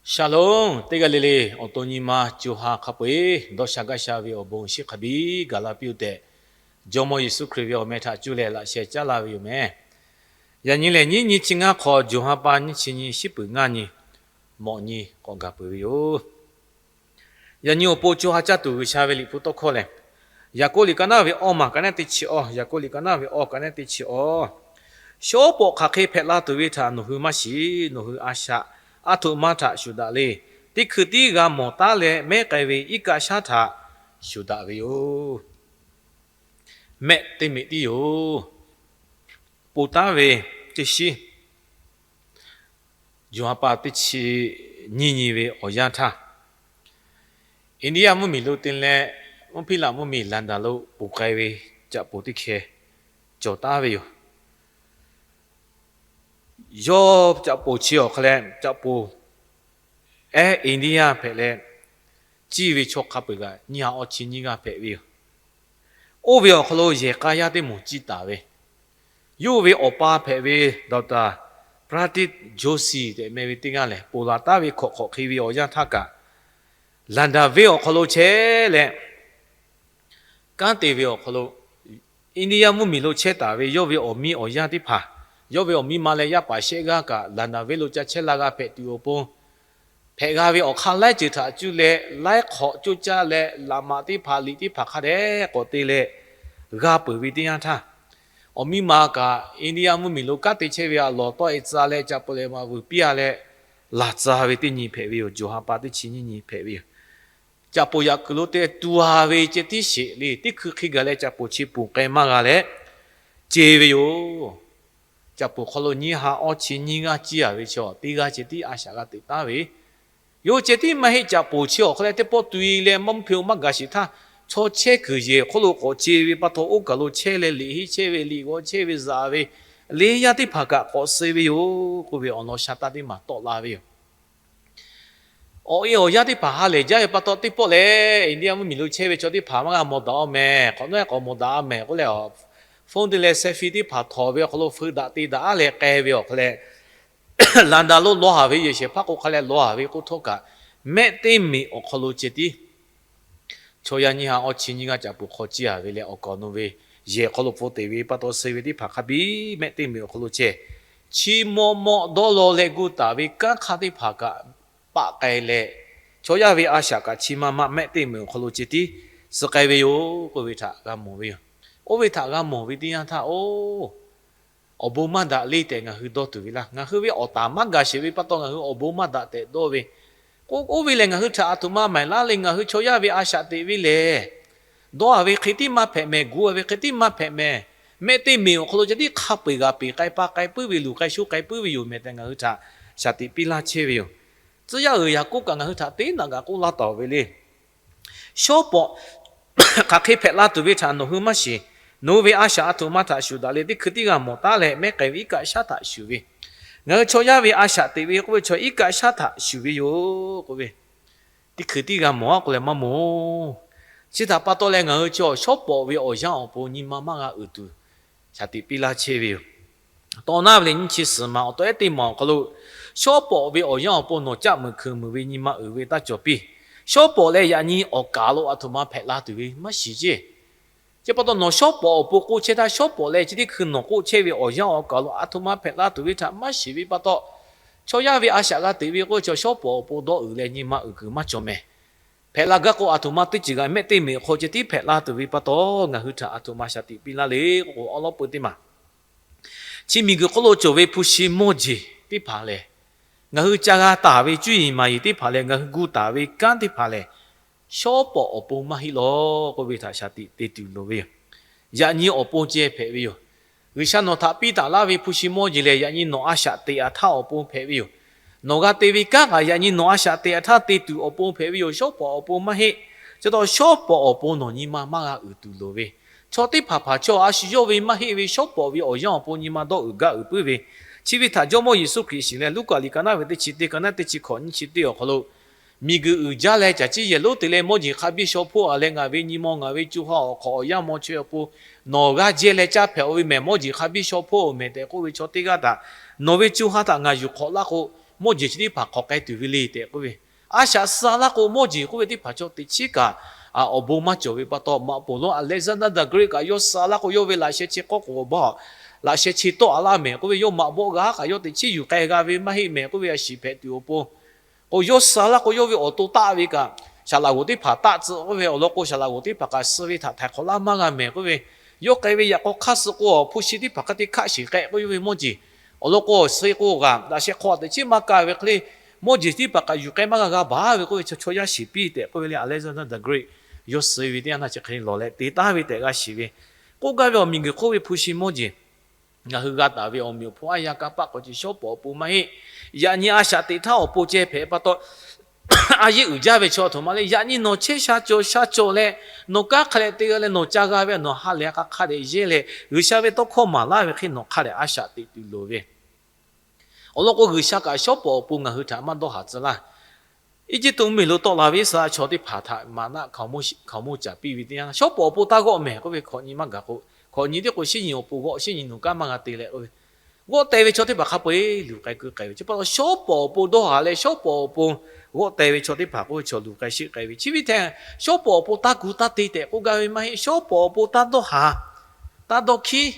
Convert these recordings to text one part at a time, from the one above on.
Shalom, teˇ g'aˇ le le awˬ to nyi ma co ha hk'a peu-eˬ dawˇ sha gaˇ sha ve awˬ bon shiˉ hk'a biˇ gaˬ la piˇ-oˆ tehꞈ, Jawˇmawˇ Yeˍsuˆ Hkriꞈ ve awˬ meh htaꞈ cuˇ leh laꞈ sheh caˉ laˇ ve yoˬ meh. Yaꞈ nyi lehˬ, nyiˇ nyi chi ngaˇ hk'aw, June ha pa nyiˇ chi nyi, shiˉ peuˍ ngaˇ nyi, mawꞈ nyi k'awꞈ gaˬ peuˬ ve yoˬ. Yaꞈ nyi awˬ pon co ha caˇ tuˬ G'uiˬsha ve Liꞈ hpu tawˇ hkawˇ lehˬ, Yaˍkoˆ liꞈ ka naˉ ve awˇ maˬ ka naˉ teˇ chi awˇ, Yaˍkoˆ liꞈ ka naˉ ve awˇ ka naˉ teˇ chi awˇ. Shawˉ pawˍ hk'aˬ hk'e hpehꞈ la tuˬ ve htaꞈ nawˬ hui maˇ shiˍ. Nawˬ hui a shaꞈ aˉ htoꞈ ma htaꞈ shuˍ daꞈ le. Teˇ hkui tiˉ g'a mawˬ taˉ leh mehˉ k'ai ve iˉ kaˆ shaˉ htaꞈ shuˍ daꞈ ve yoˬ. Mehˆ teˇ meꞈ tiˉ yoˬ. Ponˬ taˉ ve teˇ shiˉ, June ha pa teˇ chi nyiˇ nyi ve awˬ yanˇ htaˇ, India mvuhˇmiˬ lo te leh, mvuhˇ hpiˇ laꞈ mvuhˇmiˬ London lo ponˬ k'ai ve caꞈ poˍ teˇ hkeh cawˬ taˉ ve yoˬ. Yawˇ caꞈ poˍ chi awˬ hk'aw leh caꞈ poˍ ehˉ India hpehꞈ leh, ciˇ ve chaw hk'a peu-eˬ kaꞈ nyiˇ ha awˇ chi nyiˇ g'aˇ hpehꞈ ve yoˬ. Oˇ ve awˬ hk'aw lo yehˬ k'a yaˇ teˇ moˍ ciˇ taˍ ve, yawˇ ve awˬ pa hpehꞈ ve Doctor Pradip Joshi tehꞈ meh ve teˇ g'aˇ lehˬ, ponˬ laˬ taˉ ve hkawꞈ hk'awꞈ hk'e ve awˬ yanˇ htaˇ kaꞈ, London venˇ awˬ hk'aw lo chehˇ leh, kanˉ te ve awˬ hk'aw lo India mvuhˇmiˬ lo chehˇ taˍ ve yawˇ ve awˬ miˇ awˬ yaˇ teˇ hpaˍ, yawˇ ve awˬ miˇ ma leh yaˇ paˍ shehˆ g'aˇ kaꞈ London venˇ lo ca chehˇ la g'a hpehꞈ tuˬ awˬ pon, hpehꞈ g'a ve awˬ hk'aˇ laiˉ ceuˬ htaꞈ cuˇ leh laiˉ hk'awꞈ coˇ caˇ leh, laꞈ maꞈ teˇ hpaˍ liꞈ teˇ hpaˍ hk'a dehꞈ k'awꞈ te leh g'a peuˬ ve teˇ yanˇ htaˇ, awˬ miˇ ma kaꞈ India mvuhˇmiˬ lo kanˉ te chehˇ ve a lawˬ tawˆ e tcuh leh caꞈ poˍ lehˬ maˍ vuiˬ piˇ-a leh, laˬ tcuh ve teˇ nyi hpehꞈ ve yoˬ. June ha pa teˇ chi nyiˇ nyi hpehꞈ ve yoˬ. Caꞈ poˍ yaꞈ kuiˬ lo te tuˬ a ve ceh tiˉ sheˍ le. Teˇ hkui hk'e gaˬ leh caꞈ poˍ chi ponˬ k'ai maˇ g'a leh ce ve yoˬ. Caꞈ poˍ hk'aw lo nyiˇ ha awˇ chi nyiˇ g'aˇ ciˇ a ve chaw teˇ g'aˇ ceh tiˉ a shaꞈ g'a teꞈ taˉ ve yoˬ. Ceh tiˉ maˇ heˆ, caꞈ poˍ chi awˬ hk'aw leh teˇ pawˆ tu-e leh maˇ mvuhˇ hpeꞈ-oˬ maˇ gaˬ sheˍ htaˇ, chaw chehˇ kuiˬ yehˬ hk'oˆ lo k'awꞈ ce ve pa taw, oˇ kaˬ lo chehˇ leh liꞈ henˇ chehˇ ve, liꞈ g'aw chehˇ ve, zaꞈ ve, le yaˇ teˇ hpaˍ kaꞈ k'awꞈ suh ve yoˬ k'oˆ ve awˬ lawn sha taˇ teˇ maˬ tawˆ la ve yoˬ. Awˬ e awˬ yaˇ teˇ hpaˍ ha lehˬ jaˇ ve pa taw, teˇ pawˆ lehˬ India mvuhˇmiˬ lo chehˇ ve chaw teˇ hpaˍ maˇ g'a mawˬ daꞈ-a mehˍ, hk'awꞈ nawˉ-e k'awꞈ mawˬ daꞈ-a mehˍ k'oˆ leh, phone te leh selfie teˇ hpaˍ htawnˍ ve awˬ hk'aw lo feu daꞈ te daꞈ-a leh k'ai ve awˬ hk'aw leh, London lo lawˬ haˍ ve yehˬ shehˍ hpaˇ k'o hk'a leh lawˬ haˍ ve k'oˆ htawˇ kaꞈ, mehˆ teˇ meꞈ awˬ hk'aw lo ceh tiˉ chaw yaˇ nyiˇ ha awˇ chi nyiˇ g'aˇ caꞈ poˍ hk'aw ciˇ a ve leh, awˬ kaˍ awˬ nu ve yehˬ hk'aw lo pfuhˇ te ve pa taw suh ve teˇ hpaˍ hk'a biˇ mehˆ teˇ meꞈ awˬ hk'aw lo ceh, chi maw maw dawˇ law leh gu taˍ ve kanˉ hk'aˇ teˇ hpaˍ kaꞈ paˆ k'ai leh, chaw yaˇ ve a shaꞈ kaꞈ chi ma ma mehˆ teˇ meꞈ awˬ hk'aw lo ceh tiˉ suh k'ai ve yoˬ k'oˆ ve htaꞈ g'a mawˬ ve yoˬ. Oˇ ve htaꞈ g'a mawˬ ve teˇ yanˇ htaˇ, oˇ, awˬ bon maˇ daꞈ le tehꞈ ngaˬ hui dawˇ tuˬ ve laˇ. Ngaˬ hui ve awˬ taˍ maˇ gaˬ sheˍ ve pa taw ngaˬ hui awˬ bon maˇ daꞈ tehꞈ dawˇ ve, k'o, oˇ ve lehˬ ngaˬ hui htaꞈ aˬ htoꞈ ma maˍ laˇ le. Ngaˬ hui chaw yaˇ ve a shaꞈ teꞈ ve lehˬ, dawˇ a ve hk'e tiˉ maˇ hpehꞈ mehˍ, gu a ve hk'e tiˉ maˇ hpehꞈ mehˍ. Mehˆ teˇ meꞈ awˬ hk'aw lo ceh tiˉ hk'a peu-eˬ g'a peˬ k'ai pa k'ai puiˉ ve, luˬ k'ai sho k'ai puiˉ ve yoˬ mehˍ tehꞈ ngaˬ hui htaꞈ shaˍ tiꞈ piˇ laˇ chehˇ ve yoˬ. Tcuh yaˇ uiˍ Yaˍkoˆ kaꞈ ngaˬ hui htaꞈ teˇ naꞈ kaꞈ k'oˆ laˇ taˍ ve le. Shawˉ pawˍ hk'aˬ hk'e hpehꞈ la tuˬ ve htaꞈ nawˬ hui maˇ shiˍ. Nawˬ hui ve a shaꞈ aˬ htoꞈ ma htaꞈ shuˍ daꞈ le. Teˇ hkui tiˉ g'a mawˬ taˉ leh mehˉ k'ai ve iˉ kaˆ shaˉ htaꞈ shuˍ ve. Ngaˬ hui chaw yaˇ ve a shaꞈ teꞈ ve k'oˆ ve chaw iˉ kaˆ shaˉ htaꞈ shuˍ ve yoˬ k'oˆ ve, teˇ hkui tiˉ g'a mawˬ-a k'oˆ leh maˇ mawˬ. Chi htaꞈ pa taw leh ngaˬ hui chaw shawˉ pawˍ ve awˬ yanˇ awˬ pon nyi ma maˇ g'a uiˍ tuˬ shaˍ tiꞈ piˇ laˇ chehˇ ve yoˬ. Tawˇ naˉ ve le nyiˇ chi suhˍ maˬ awˬ taw ehˉ teˇ maˬ awˬ hk'aw lo, shawˉ pawˍ ve awˬ yanˇ awˬ pon nawˬ caˆ muiˬ hkui muiˬ ve nyi ma uiˍ ve taˇ cawˬ piˇ. Shawˉ pawˍ leh yaꞈ nyi awˬ kaˍ lo aˬ htoꞈ ma hpehꞈ la tuˬ ve maˇ shiˍ ceˇ. Chi pa taw nawˬ shawˉ pawˍ awˬ pon k'oˆ chehˇ htaˇ, shawˉ pawˍ leh chi teˇ hkui nawˬ k'oˆ chehˇ ve awˬ yanˇ awˬ kaˍ lo aˬ htoꞈ ma hpehꞈ la tuˬ ve htaꞈ maˇ shiˍ ve pa taw, chaw yaˇ ve a shaꞈ g'a teꞈ ve k'oˆ ve chaw shawˉ pawˍ awˬ pon dawˇ uiˍ leh nyi ma uiˍ kuiˬ maˇ cawˬ mehˍ. Hpehꞈ la gaˇ k'o aˬ htoꞈ ma teˇ ceuˬ g'a mehˆ teˇ meꞈ awˬ hk'aw ceh tiˉ hpehꞈ la tuˬ ve pa taw, ngaˬ hui htaꞈ aˬ htoꞈ ma shaˍ tiꞈ piˇ laˇ le k'o k'o, awˉ lawˉ peu teˇ maˬ chi miˬguiˬ hk'oˆ lo cawˬ ve hpu shi mawˇ jeˬ teˇ hpaˍ lehˬ, ngaˬ hui ca g'a taˍ ve cuˇ yiˍ maˍ yiˍ teˇ hpaˍ lehˬ, ngaˬ hui gu taˍ ve kanˉ teˇ hpaˍ lehˬ, shawˉ pawˍ awˬ pon maˇ heˆ law k'oˆ ve htaꞈ shaˍ tiꞈ te tuˬ loˍ ve yoˬ. Yaꞈ nyi awˬ pon ceh hpehꞈ ve yoˬ. G'uiˬsha nawˬ htaꞈ piˇ taˍ laˇ ve hpu shi mawˇ jeˬ lehˬ, yaꞈ nyi nawˬ a shaꞈ teꞈ aˬ htaˇ awˬ pon hpehꞈ ve yoˬ. Nawˬ g'a te ve kanˉ kaꞈ yaꞈ nyi nawˬ a shaꞈ teꞈ aˬ htaˇ te tuˬ awˬ pon hpehꞈ ve yoˬ. Shawˉ pawˍ awˬ pon maˇ heˆ. Chi taw shawˉ pawˍ awˬ pon nawˬ nyi ma maˇ g'a uiˍ tuˬ loˍ ve, chaw teˇ hpaˍ hpaˍ chaw a shu yawˇ ve maˇ heˆ ve shawˉ pawˍ ve awˬ yanˇ awˬ pon nyi ma dawˇ uiˍ gaˇ uiˍ puiˉ ve, chi ve htaꞈ Jawˇmawˇ Yeˍsuˆ Hkriꞈ shiˍ leh Luˉkaꞈ liꞈ ka naˉ ve teˇ chi teˇ, ka naˉ teˇ chi hkawꞈ nyiˇ chi teˇ awˬ hk'aw lo, miˬguiˬ uiˍ jaˇ leh caˬ ciˇ yehˬ lonˉ te leh mawˇ jeˬ hk'a biˇ shaw hpoˆ a leh ngaˬ ve nyi ma ngaˬ ve co ha awˬ hk'awꞈ awˬ yanˇ maw chaweh awˬ pon nawˬ g'aˇ jehˇ leh caˇ hpehꞈ-o ve mehˬ, mawˇ jeˬ hk'a biˇ shaw hpoˆ-oˬ mehˬ tehꞈ k'oˆ ve chaw teˇ g'aˇ htaꞈ nawˬ ve co ha htaꞈ ngaˬ yuˬ hk'awꞈ laˇ k'o, mawˇ jeˬ chi teˇ hpaˍ hk'awꞈ k'ai tuˬ ve le tehꞈ k'oˆ ve. A shaꞈ suh laˇ k'o, mawˇ jeˬ k'oˆ ve teˇ hpaˍ chaw teꞈ chiˉ kaꞈ awˬ bon maˇ cawˬ ve pa taw, maꞈ poˍ lonˉ Alexander the Great kaꞈ yawˇ suh laˇ k'o, yawˇ ve laꞈ sheh chi k'awˇ k'oˍ awˬ ba, laꞈ sheh chi tawˆ a laˇ mehˍ k'oˆ ve, yawˇ maꞈ bawˆ g'a kaꞈ yawˇ teꞈ chiˉ yuˬ k'ai g'a ve maˇ heˆ mehˍ k'oˆ ve, a shiˍ hpehꞈ tuˬ awˬ pon k'o, yawˇ suh laˇ k'o, yawˇ ve awˬ to taˆ ve kaꞈ, saˍ laꞈ g'oˍ teˇ hpaˍ taˆ tcuh k'oˆ ve, awˬ lawn k'o, saˍ laꞈ g'oˍ teˇ hpaˍ kaꞈ suh ve htaꞈ htaiˍ hk'awꞈ laˇ maˇ g'a mehˍ k'oˆ ve, yawˇ k'ai ve yaꞈ k'aw hk'aˇ suh k'o, hpu shi teˇ hpaˍ hk'a te hkaˆ shiˍ k'ehꞈ k'oˆ yawˇ ve mawˇ jeˬ. Awˬ lawn k'o, suh k'o g'aꞈ laꞈ sheh hk'aw teꞈ chiˉ maˇ ka ve hk'e le, mawˇ jeˬ teˇ hpaˍ kaꞈ yuˬ k'ai maˇ g'a g'a baˬ ve k'oˆ ve, chaw chaw yaˇ shiˍ piˇ tehꞈ k'oˆ ve le, Alexander the Great yawˇ suh ve teˇ yanˇ htaˇ chi hk'e lawˬ leh te taˍ ve tehꞈ g'a shiˍ ve. K'oˆ gaˇ ve awˬ miˬguiˬ hk'oˆ ve hpu shi mawˇ jeˬ ngaˬ hui g'a taˍ ve awˬ meꞈ awˬ hpon aˉ yanˇ kanˇ paˆ k'awꞈ ceh shawˉ pawˍ awˬ pon maˇ heˆ. Yaꞈ nyi a shaꞈ teꞈ htaˇ awˬ pon ceh hpehꞈ pa taw, a yeˆ uiˍ jaˇ ve chaw a htoꞈ ma le. Yaꞈ nyi nawˬ chehˇ sha cawˬ sha cawˬ leh, nawˬ kanˉ hk'a dehꞈ te g'a leh nawˬ ca g'a ve, nawˬ ha lehˬ a k'a hk'a dehꞈ yehˇ leh, G'uiˬsha ve tawˇ hkawˇ maˍ laˇ ve hk'e nawˬ hk'a dehꞈ a shaꞈ teꞈ tuˬ loˍ ve. Awˬ lawn k'o, G'uiˬsha kaꞈ shawˉ pawˍ awˬ pon ngaˬ hui htaꞈ maˇ dawˇ haˍ tcuh laˇ. Iˉjiˇtuꞈ mvuhˇmiˬ lo tawˆ la ve Iˉsaˍreˍlaˆ chaw teˇ hpaˍ htaꞈ maˍnaˆ hkaoˍmonˇ cawˬ piˇ ve teˇ yanˇ, shawˉ pawˍ awˬ pon taˇ g'awˆ mehˍ k'oˆ ve, hkawꞈ nyi maˇ gaˬ k'o, hkawꞈ nyi tiˉ k'o shinˉ nyi awˬ pon g'awˆ, shinˉ nyi nuˬ kanˉ maˇ g'a te leh k'oˆ ve, g'awˆ teh ve chaw teˇ hpaˍ hk'a peu-eˬ luˬ k'ai keu k'ai ve. Chi pa taw shawˉ pawˍ awˬ pon dawˇ haˍ leh shawˉ pawˍ awˬ pon g'awˆ teh ve chaw teˇ hpaˍ k'oˆ ve, chaw luˬ k'ai shiˆ k'ai ve. Chi ve htehꞈ shawˉ pawˍ awˬ pon taˇ gu taˇ te tehꞈ k'oˆ gaˇ ve maˇ heˆ. Shawˉ pawˍ awˬ pon taˇ dawˇ haˍ, taˇ dawˇ hkiˉ.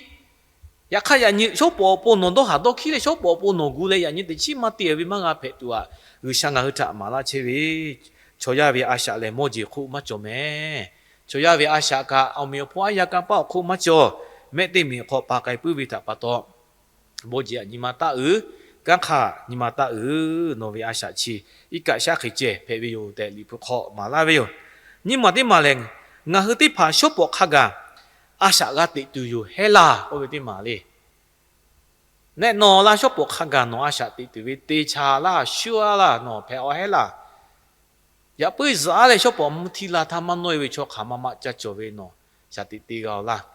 Yaꞈ hk'aˇ, yaꞈ nyi shawˉ pawˍ awˬ pon nawˬ dawˇ haˍ dawˇ hkiˉ leh shawˉ pawˍ awˬ pon nawˬ gu leh yaꞈ nyi teꞈ chiˉ maˇ te ve maˇ g'a hpehꞈ tuˬ aꞈ, G'uiˬsha ngaˬ hui htaꞈ maˍ laˇ chehˇ ve, chaw yaˇ ve a shaꞈ lehˬ mawˇ jeˬ hk'oˆ maˇ cawˬ mehˍ. Chaw yaˇ ve a shaꞈ kaꞈ awˬ meꞈ awˬ hpon aˉ yanˇ kanˇ paˆ awˬ hk'oˆ maˇ cawˬ. Mehˆ teˇ miˬ awˬ hk'aw pa k'ai puiˉ ve htaꞈ pa taw, mawˇ jeˬ aꞈ nyi ma taˇ uiˍ, kanˉ hk'aˇ nyi ma taˇ uiˍ, nawˬ ve a shaꞈ chi iˉ kaˆ shaˉ hk'e ceh hpehꞈ ve yoˬ tehꞈ Liꞈ hpu hk'aw maˍ laˇ ve yoˬ. Nyiˇ maˬ teˇ maˬ lehˬ, ngaˬ hui teˇ hpaˍ shawˉ pawˍ hk'a gaˬ a shaꞈ g'a teꞈ tuˬ yoˬ hehˉ laˇ k'oˆ ve teˇ maˬ le. Nehˆ nawˬ laˇ, shawˉ pawˍ hk'a gaˬ nawˬ a shaꞈ teꞈ tuˬ ve te cha laˇ, shuˉ a laˇ, nawˬ hpehꞈ a hehˉ laˇ. Yaꞈ puiˉ zuhꞈ aˉ leh shawˉ pawˍ mvuhˇ htiˇ la htaˇ maˇ nawˇ e ve chaw hk'aˬ ma ma ca cawˬ ve nawˬ shaꞈ teꞈ te g'a laˇ.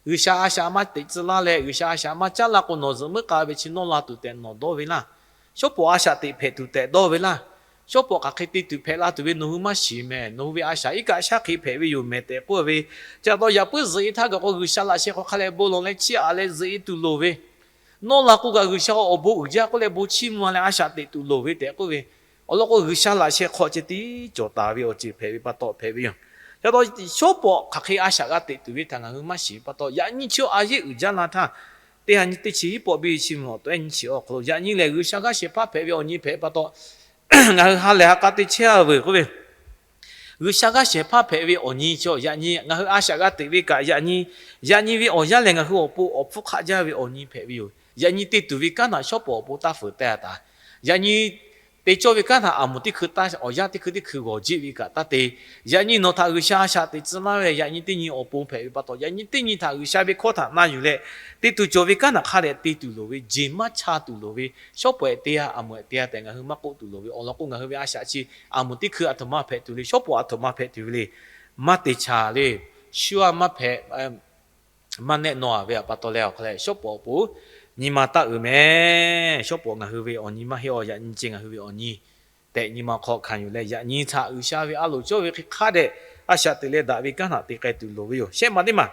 G'uiˬsha a shaꞈ maˇ teꞈ tcuh laˇ leh G'uiˬsha a shaꞈ maˇ caˉ la k'o, nawˬ zuhꞈ muiˉ k'a ve chi nawˇ la tuˬ tehꞈ nawˬ dawˇ ve laˇ. Shawˉ pawˍ a shaꞈ teꞈ hpehꞈ tuˬ tehꞈ dawˇ ve laˇ. Shawˉ pawˍ hk'aˬ hk'e te tuˬ hpehꞈ la tuˬ ve nawˬ hui maˇ shiˍ mehˍ. Nawˬ hui ve a shaꞈ iˉ kaˆ shaˉ hk'e hpehꞈ ve yoˬ mehˍ tehꞈ k'oˆ ve, chi pa taw yaꞈ puiˉ zuhꞈ e htaˇ gaˬ k'o, G'uiˬsha laꞈ sheh hk'aw hk'a leh bon lawˬ leh chiˇ aꞈ leh zuhꞈ e tuˬ loˍ ve, nawˇ la k'oˆ kaꞈ G'uiˬsha awˬ bon uiˍ jaˇ k'oˆ leh bon chiˇ mvuh leh a shaꞈ teꞈ tuˬ loˍ ve tehꞈ k'oˆ ve. Awˬ lawn k'o, G'uiˬsha laꞈ sheh hk'aw ceh tiˉ cawˬ taˍ ve awˬ ceuˬ hpehꞈ ve pa taw hpehꞈ ve yoˬ. Chi pa taw shawˉ pawˍ hk'aˬ hk'e a shaꞈ g'a teꞈ tuˬ ve htaꞈ ngaˬ hui maˇ shiˍ pa taw, yaꞈ nyi chi a yeˆ uiˍ jaˇ la htaˇ, teˇ ha nyi teˇ chi hiˉ pawˆ biˇ chi mvuhˇ awˬ to ehˉ nyi chi awˬ hk'aw lo yaꞈ nyi lehˬ G'uiˬsha g'aˇ shehˍ hpaˇ hpehꞈ ve awˬ nyi hpehꞈ pa taw, ngaˬ hui ha lehˬ ha k'a te chehˇ a veuˬ k'oˆ ve, G'uiˬsha g'aˇ shehˍ hpaˇ hpehꞈ ve awˬ nyi chaw yaꞈ nyi ngaˬ hui a shaꞈ g'a teꞈ ve kaꞈ yaꞈ nyi, yaꞈ nyi ve awˬ yanˇ lehˬ ngaˬ hui awˬ pon awˬ hpfuhˇ hk'aˆ jaˇ ve awˬ nyi hpehꞈ ve yoˬ. Yaꞈ nyi te tuˬ ve kanˉ htaꞈ shawˉ pawˍ awˬ pon taˇ fuiˍ teh taˍ. Yaꞈ nyi te cawˇ ve kanˉ htaꞈ aˬ moˍ teˇ hkui taˇ, awˬ yanˇ teˇ hkui teˇ hkui g'awˬ jiˆ ve kaꞈ taˇ te. Yaꞈ nyi nawˬ htaꞈ G'uiˬsha a shaꞈ teꞈ tcuh laˇ ve yaꞈ nyi teˇ nyi awˬ pon hpehꞈ ve pa taw, yaꞈ nyi teˇ nyi htaꞈ G'uiˬsha ve hkawˇ htaꞈ na yuˬ leh, te tuˬ cawˬ ve kanˉ htaꞈ hk'a dehꞈ te tuˬ loˍ ve, jeˬ maˇ cha tuˬ loˍ ve, shawˉ pawˍ ehˍ te a, aˬ moˍ ehˍ te a tehꞈ ngaˬ hui maˇ k'oˆ tuˬ loˍ ve. Awˬ lawn k'o, ngaˬ hui ve a shaꞈ chi aˬ moˍ teˇ hkui aˬ htoꞈ ma hpehꞈ tuˬ le, shawˉ pawˍ aˬ htoꞈ ma hpehꞈ tuˬ ve le. Maˇ te cha le, shuˉ a maˇ hpehꞈ, maˇ nehˆ nawˬ a ve pa taw leh awˬ hk'a leh shawˉ pawˍ awˬ pon nyi ma taˇ uiˍ mehˍ. Shawˉ pawˍ ngaˬ hui ve awˬ nyi maˇ heˆ, awˬ yaꞈ nyi ceh ngaˬ hui ve awˬ nyi tehꞈ nyi ma hk'aw hkanˍ yuˬ leh, yaꞈ nyi htaꞈ G'uiˬsha ve a loˍ cawˇ ve hk'e hk'a dehꞈ a shaꞈ teꞈ leh daꞈ ve kanˉ htaꞈ te k'ai tuˬ loˍ ve yoˬ. Shehˆ maˬ teˇ maˬ,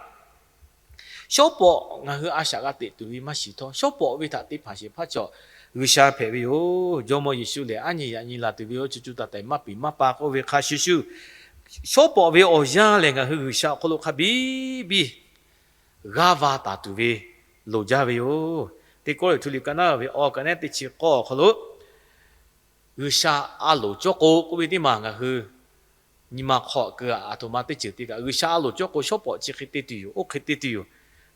shawˉ pawˍ ngaˬ hui a shaꞈ g'a teꞈ tuˬ ve maˇ shiˍ htawˇ, shawˉ pawˍ ve htaꞈ te hpanˍ shehˍ hpaˇ chaw G'uiˬsha hpehꞈ ve yoˬ. Jawˇmawˇ Yeˍsuˆ lehˬ, aˉ nyi yaꞈ nyi laˬ tuˬ ve oˇ co co taiˍ taiˍ maˇ piˍ maˇ pa k'oˆ ve hk'a shuˍ shuˍ, shawˉ pawˍ ve awˬ yanˇ lehˬ ngaˬ hui G'uiˬsha awˬ hk'aw lo hk'a biˇ biˇ g'aˇ va taˍ tuˬ ve loˍ jaˇ ve yoˬ. Teˇ Kawˇrenˍhtuˆ liꞈ ka naˉ ve awˬ ka nehˉ teˇ chi k'awˇ awˬ hk'aw lo, G'uiˬsha a loˍ cawˇ k'o k'oˆ ve teˇ maˬ ngaˬ hui nyi ma hk'aw keu aˬ htoꞈ ma teˇ ceuˬ te kaꞈ, G'uiˬsha a loˍ cawˇ k'o shawˉ pawˍ chi hk'e te tuˬ yoˬ, oˇ hk'e te tuˬ yoˬ.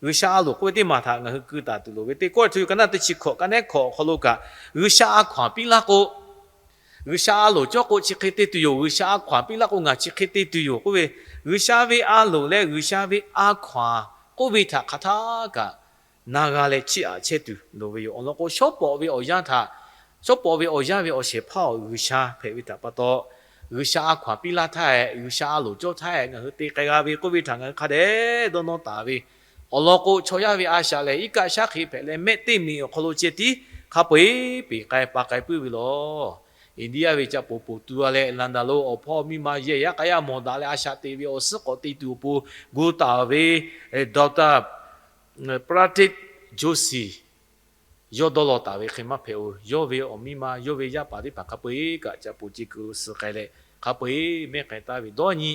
G'uiˬsha a loˍ k'oˆ ve teˇ maˬ htaꞈ ngaˬ hui keu taˍ tuˬ loˍ ve. Teˇ Kawˇrenˍhtuˆ ka naˉ teˇ chi hkawꞈ ka nehˉ hkawꞈ awˬ hk'aw lo kaꞈ, G'uiˬsha a hkaw anˬ piˇ laˇ k'o, G'uiˬsha a loˍ cawˇ k'o chi hk'e te tuˬ yoˬ, G'uiˬsha a hkaw anˬ piˇ laˇ k'o ngaˬ chi hk'e te tuˬ yoˬ k'oˆ ve, G'uiˬsha ve a loˍ leh G'uiˬsha ve a hkaw anˬ k'oˆ ve htaꞈ hk'aˬ htaˇ kaꞈ na g'a leh chiˇ aꞈ chehˇ tuˬ loˍ ve yoˬ. Awˬ lawn k'o, shawˉ pawˍ ve awˬ yanˇ htaꞈ, shawˉ pawˍ ve awˬ yanˇ ve awˬ shehˍ hpaˇ awˬ G'uiˬsha hpehꞈ ve htaꞈ pa taw, G'uiˬsha a hkaw anˬ piˇ laˇ htaˇ, G'uiˬsha a loˍ cawˇ htaˇ ngaˬ hui te k'ai g'a ve k'oˆ ve htaꞈ ngaˬ hui hk'a dehꞈ dawˇ nawˇ taˍ ve. Awˬ lawn k'o, chaw yaˇ ve a shaꞈ lehˬ iˉ kaˆ shaˉ hk'e hpehꞈ leh mehˆ teˇ miˬ awˬ hk'aw lo ceh tiˉ hk'a peu eˬ peˬ k'ai pa k'ai puiˉ ve lawˬ. India ve ca poˬ poˬ tu a leh London lo awˬ hpawˇ miˇ ma yehˬ yaˇ k'a yaˇ mawˬ daꞈ leh a shaꞈ teꞈ ve awˬ suhˉ k'awꞈ te tuˬ awˬ pon gu taˍ ve Doctor Pratap Joshi yawˇ dawˇ law taˍ ve hk'e maˇ hpehꞈ-oˬ. Yawˇ ve awˬ miˇ ma, yawˇ ve yaˇ paˍ teˇ hpaˍ hk'a peu-eˬ kaꞈ ca poˬ ce kuiˬ lo suh k'ai leh, hk'a peu-eˬ mehˉ k'ai taˍ ve dawˇ nyi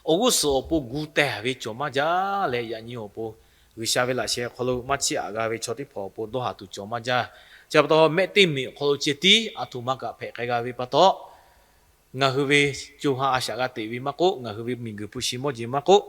awˬ g'uˇ suhˍ awˬ pon gu teh ve cawˬ maˇ jaˇ leh, yaꞈ nyi awˬ pon G'uiˬsha ve laꞈ sheh hk'aw lo maˇ chiˇ aꞈ g'a ve chaw teˇ hpaˍ awˬ pon dawˇ haˍ tuˬ cawˬ maˇ jaˇ. Chi pa taw, mehˆ teˇ meꞈ awˬ hk'aw lo ceh tiˉ a htoꞈ ma kaꞈ hpehꞈ k'ai g'a ve pa taw, ngaˬ hui ve co ha a shaꞈ g'a teꞈ ve maˇ k'oˆ, ngaˬ hui ve miˬguiˬ hpu shi mawˇ jeˬ maˇ k'oˆ,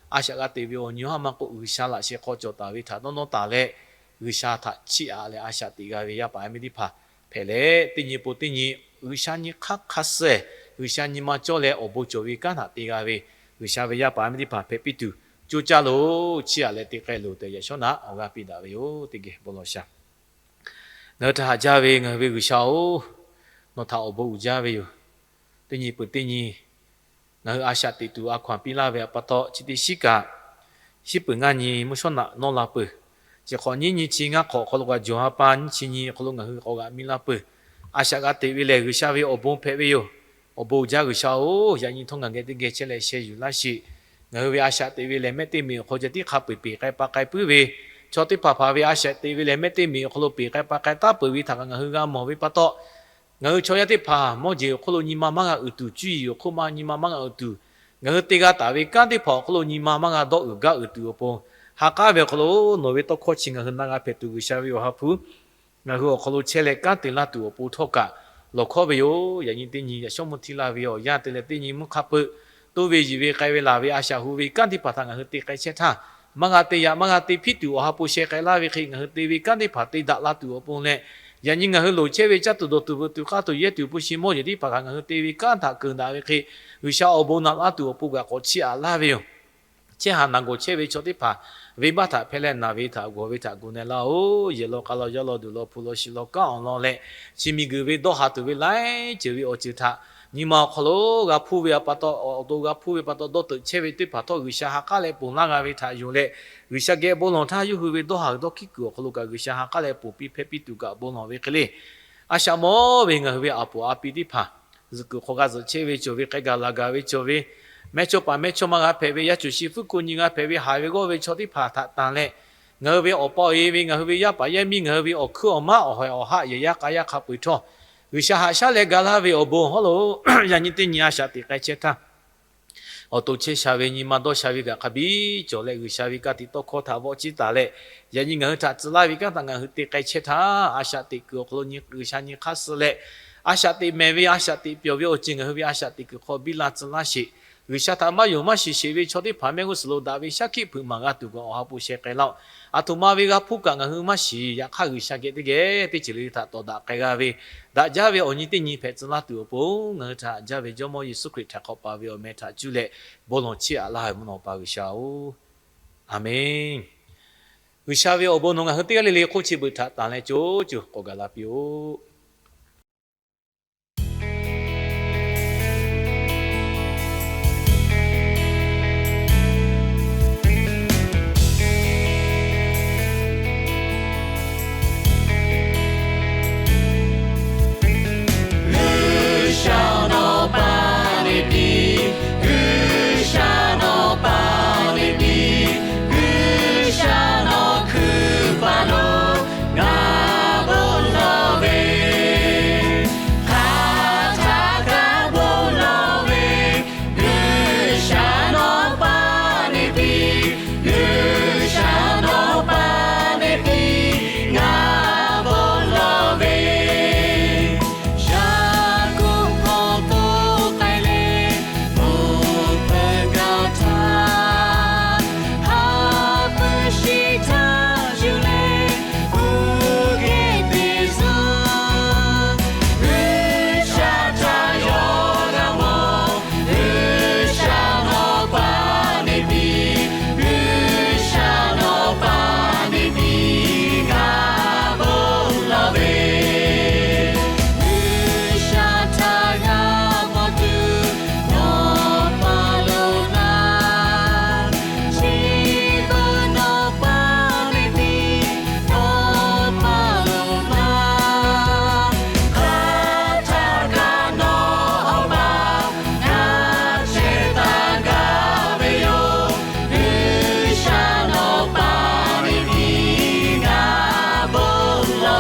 a shaꞈ g'a teꞈ ve awˬ nyi haˉ maˇ k'oˆ, G'uiˬsha laꞈ sheh hk'aw cawˬ taˍ ve htaꞈ nawˉ nawˉ taˍ leh, G'uiˬsha htaꞈ chiˇ aꞈ leh a shaꞈ teꞈ g'a ve yaˇ paˍ yaˇ miˇ teˇ hpaˍ hpehꞈ leh, teˇ nyi pon teˇ nyi G'uiˬsha nyi hk'aˇ hk'a suh, G'uiˬsha nyi ma cawˇ leh awˬ bon cawˬ ve kanˉ htaꞈ te g'a ve G'uiˬsha ve yaˇ paˍ yaˇ miˇ teˇ hpaˍ hpehꞈ piˇ tuˬ coˇ caˇ loˬ. Chiˇ aꞈ leh te k'ai loˬ tehꞈ, yaꞈ shawˉ naꞈ awˬ g'aˇ piˇ daꞈ ve yoˬ. Teˇ geh bon lawˬ shaˍ. Ngaˬ hui htaꞈ haꞈ jaˇ ve ngaˬ hui ve G'uiˬsha-oˬ, nawˬ htaꞈ awˬ bon uiˍ jaˇ ve yoˬ. Teˇ nyi peuˬ teˇ nyi ngaˬ hui a shaꞈ teꞈ tuˬ a hkaw anˬ piˇ laˇ ve pa taw, chi teˇ shiˉ kaꞈ, shiˉ peuˬ ngaˇ nyi mvuhˇ shawˉ naꞈ nawˇ la peuˬ. Chi hk'awꞈ nyiˉ nyi chi ngaˇ hk'awꞈ hk'aw lo kaꞈ, jawˬ ha pa nyiˇ chi nyi hk'aw lo ngaˬ hui k'awꞈ g'aꞈ miˇ laˇ peuˬ. A shaꞈ g'a teꞈ ve lehˬ, G'uiˬsha ve awˬ bon hpehꞈ ve yoˬ. Awˬ bon uiˍ jaˇ G'uiˬsha-oˬ, yaꞈ nyi htawˇ ngaˬ geh teˇ geh chehˇ leh sheh yuˬ laˇ sheˍ. Ngaˬ hui ve a shaꞈ teꞈ ve lehˬ, mehˆ teˇ meꞈ awˬ hk'aw ceh tiˉ hk'a peu-eˬ peˬ k'ai pa k'ai puiˉ ve, chaw teˇ hpaˍ hpaˍ ve a shaꞈ teꞈ ve lehˬ, mehˆ teˇ meꞈ awˬ hk'aw lo peˬ k'ai pa k'ai taˉ peuˬ ve htaꞈ kaꞈ ngaˬ hui g'a mawˬ ve pa taw, ngaˬ hui chaw yaˇ teˇ hpaˍ mawˇ jeˬ awˬ hk'oˆ lo nyi ma maˇ g'a uiˍ tuˬ, cuˇ yiˍ awˬ hk'oˆ ma nyi ma maˇ g'a uiˍ tuˬ, ngaˬ hui te g'a taˍ ve kanˉ teˇ hpaˍ awˬ hk'oˆ lo nyi ma maˇ g'a dawˇ uiˍ gaˇ uiˍ tuˬ awˬ pon, ha k'aˉ ve awˬ hk'aw lo nawˬ ve tawˇ hkawˇ chi ngaˬ hui na g'a hpehꞈ tuˬ, G'uiˬsha ve Awˬ ha hpu ngaˬ hui awˬ hk'aw lo chehˇ leh kanˉ te laˇ tuˬ awˬ pon htawˇ kaꞈ lawˬ hkawˉ ve yoˬ. Yaꞈ nyi teˇ nyi yaꞈ shawˉ mvuhˇ htiˇ laˇ ve awˬ yanˇ te leh, teˇ nyi mvuhˇ hk'a peu-eˬ toˇ ve yuˬ ve k'ai ve laˬ ve a shaꞈ hu ve kanˉ teˇ hpaˍ htaꞈ ngaˬ hui te k'ai chehˇ htaˇ, maˇ g'a te yaꞈ maˇ g'a te hpiˉ tuˬ, Awˬ ha hpu sheh k'ai laˇ ve hk'e ngaˬ hui te ve kanˉ teˇ hpaˍ te daꞈ la tuˬ awˬ pon leh, yaꞈ nyi ngaˬ hui loˍ chehˇ ve caˇ tuˬ dawˬ tuˬ veuꞈ tuˬ k'aˇ tuˬ yehˇ tuˬ hpu shi mawˇ jeˬ teˇ hpaˍ kaꞈ ngaˬ hui te ve kanˉ htaꞈ keunˍ daꞈ ve hk'e, G'uiˬsha awˬ bon naꞈ laˇ tuˬ awˬ pon kaꞈ k'awꞈ chiˇ aꞈ laˇ ve yoˬ. Chehˇ haˍ naˬ gawˬ chehˇ ve chaw teˇ hpaˍ venˇbaˆ htaꞈ hpehˇ leh naˬ ve htaꞈ gawˬ ve htaꞈ gu na laˇ-oˬ. Yehˬ law k'a law yaˇ law duˬ law hpu law shi law kanˉ awˬ lawn leh, chi miˬguiˬ ve dawˇ haˍ tuˬ ve laiˉ ceuˬ ve awˬ ceuˬ htaꞈ nyi ma awˬ hk'aw lo g'a hpuˇ ve pa taw, awˬ to g'a hpuˇ ve pa taw dawˇ teuꞈ chehˇ ve teˇ hpaˍ htawˇ, G'uiˬsha ha k'aˉ leh ponˬ laˇ g'a ve htaꞈ yonˍ leh, G'uiˬsha geh bon lawˬ htaˇ, yawˇ hui ve dawˇ haˍ dawˇ hkiˉ kuiˬ awˬ hk'aw lo kaꞈ G'uiˬsha ha k'aˉ leh ponˬ piˇ hpehˇ piˇ tuˬ kaꞈ bon lawˬ ve hk'e le. A shaꞈ mawˇ ve ngaˬ hui ve a poˍ a pi teˇ hpaˍ, zuhꞈ kuiˬ hk'aw g'a zuhꞈ chehˇ ve cawˬ ve, k'ai gaˬ laˬ gaˬ ve cawˬ ve, mehˇchawˇpaˍ mehˇchawˇma g'a hpehꞈ ve, yaˇ cawˬ shi fuˉ ko nyi g'a hpehꞈ ve, haiˬ ve g'awˇ ve chaw teˇ hpaˍ htaꞈ tanˬ leh, ngaˬ hui ve awˬ pa awˬ e ve, ngaˬ hui ve yaˇ paˍ yaˇ miˇ, ngaˬ hui ve awˬ hkuiˉ awˬ maˉ, awˬ haiˬ awˬ haˆ, yehˬ yaˇ k'a yaˇ hk'a peu-eˬ htawˇ, G'uiˬsha haꞈ shaˉ leh ga laˇ ve awˬ bon hawˉ lo, yaꞈ nyi teˇ nyi a shaꞈ teꞈ k'ai chehˇ htaˇ, awˬ to chehˇ sha ve nyi ma dawˇ sha ve kaꞈ hk'a biˇ cawˬ leh, G'uiˬsha ve ka tiꞈ tawˇ hkawˇ htaꞈ vawˆ ciˇ taˍ leh, yaꞈ nyi ngaˬ hui htaꞈ tcuh laˇ ve kanˉ htaꞈ ngaˬ hui te k'ai chehˇ htaˇ, a shaꞈ teꞈ kuiˬ awˬ hk'aw lo G'uiˬsha nyi hk'aˇ suh leh, a shaꞈ teꞈ mehˍ ve, a shaꞈ teꞈ pyawˬ ve awˬ ceuˬ ngaˬ hui ve a shaꞈ teꞈ kuiˬ hk'aw biˇ la tcuh laˇ sheˍ. G'uiˬsha htaꞈ maˇ yonˍ maˇ shiˍ sheˍ ve chaw teˇ hpaˍ mehˆ g'uˇ suhˍ lo daꞈ ve shaˉ hkiˆ hpeuꞈ maˍ g'a tuˬ kaꞈ Awˬ ha hpu sheh k'ai laˇ-oˆ. A htoꞈ ma ve g'a hpuˇ kaꞈ ngaˬ hui maˇ shiˍ. Yaꞈ hk'aˇ, G'uiˬsha geh teˇ geh teˇ ceuˬ le le htaꞈ tawˍ daꞈ k'ai g'a ve, daꞈ jaˇ ve awˬ nyi teˇ nyi hpehꞈ tcuh laˇ tuˬ awˬ pon, ngaˬ hui htaꞈ haꞈ jaˇ ve Jawˇmawˇ Yeˍsuˆ Hkriꞈ htaꞈ hk'awꞈ paˍ ve awˬ meh htaꞈ cuˇ leh bon lawˬ chiˇ aꞈ laˇ ve mvuhˇ naw pa G'uiˬsha-oˬ, Aˍmenˍ. G'uiˬsha ve awˬ bon nawˬ ngaˬ hui teˇ g'aˇ le le hk'oˆ chi beuꞈ htaꞈ tanˬ leh co co k'awꞈ gaˬ la piˇ-oˆ. G'uiˬsha nawˬ pa le piˇ, G'uiˬsha nawˬ pa le piˇ, G'uiˬsha nawˬ hkui pa lo ngaˬ bon lawˬ ve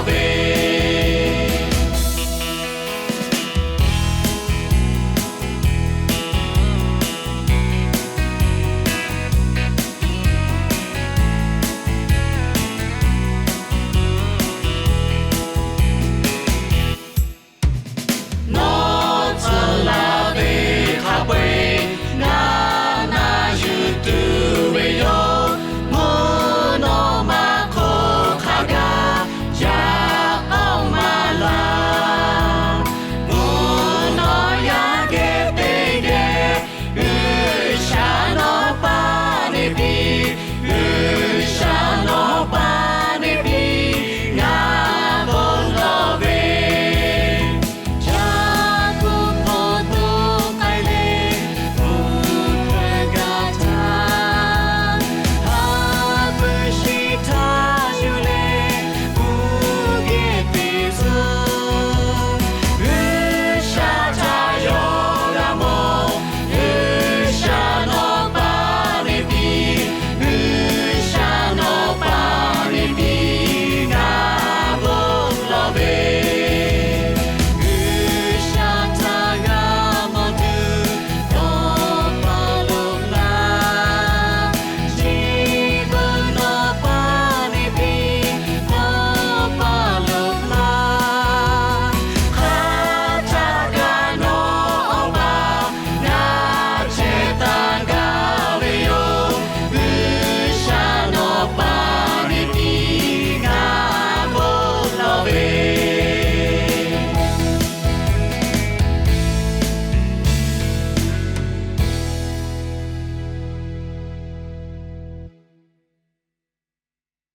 te